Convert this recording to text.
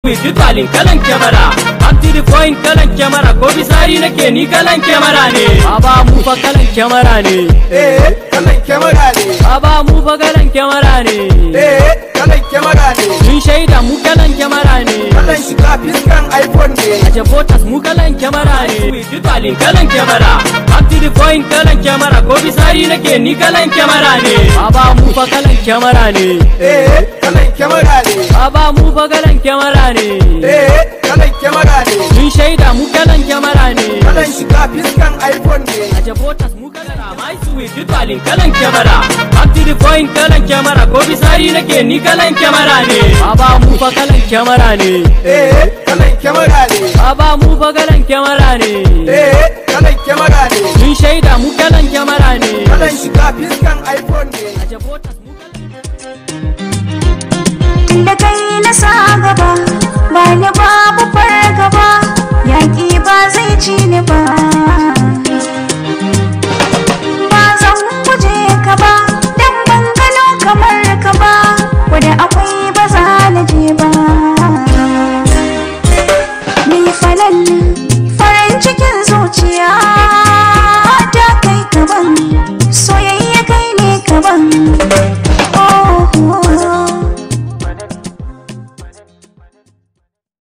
Digitalin kalan kyamara, up to the point kalan kyamara, ko bisari nake ni kalan kyamara ne. Baba, mu fa kalan kyamara ne. Eh, kalan kyamara ne. Baba, mu fa kalan kyamara ne. Eh, kalan kyamara ne. Mun shaida mu kalan kyamara ne. Kalan shiga fiskan iPhone ne. A Jabotas mu kalan kyamara ne. Digitalin kalan kyamara, up to the point kalan kyamara, ko bisari nake ni kalan kyamara ne. Baba, mu fa kalan kyamara ne. Eh, kalan kyamara ne. Baba, mu fa kalan kyamara ne. Eh, kalan kyamara ne. Mun shaida mu kalan kyamara ne. Kalan shiga fiskan iPhone ne. A Jabotas mu kalan my sweet digitalin kalan kyamara, up to the point kalan kyamara, ko bisari nake ni kalan kyamara ne. Baba, mu fa kalan kyamara ne. Eh, kalan kyamara ne. Baba, mu fa kalan kyamara ne. Eh, kalan kyamara ne. Mun shaida mu kalan kyamara ne. Kalan shiga fiskan iPhone ne. A Jabotas mu kalan Da kai na sa gaba.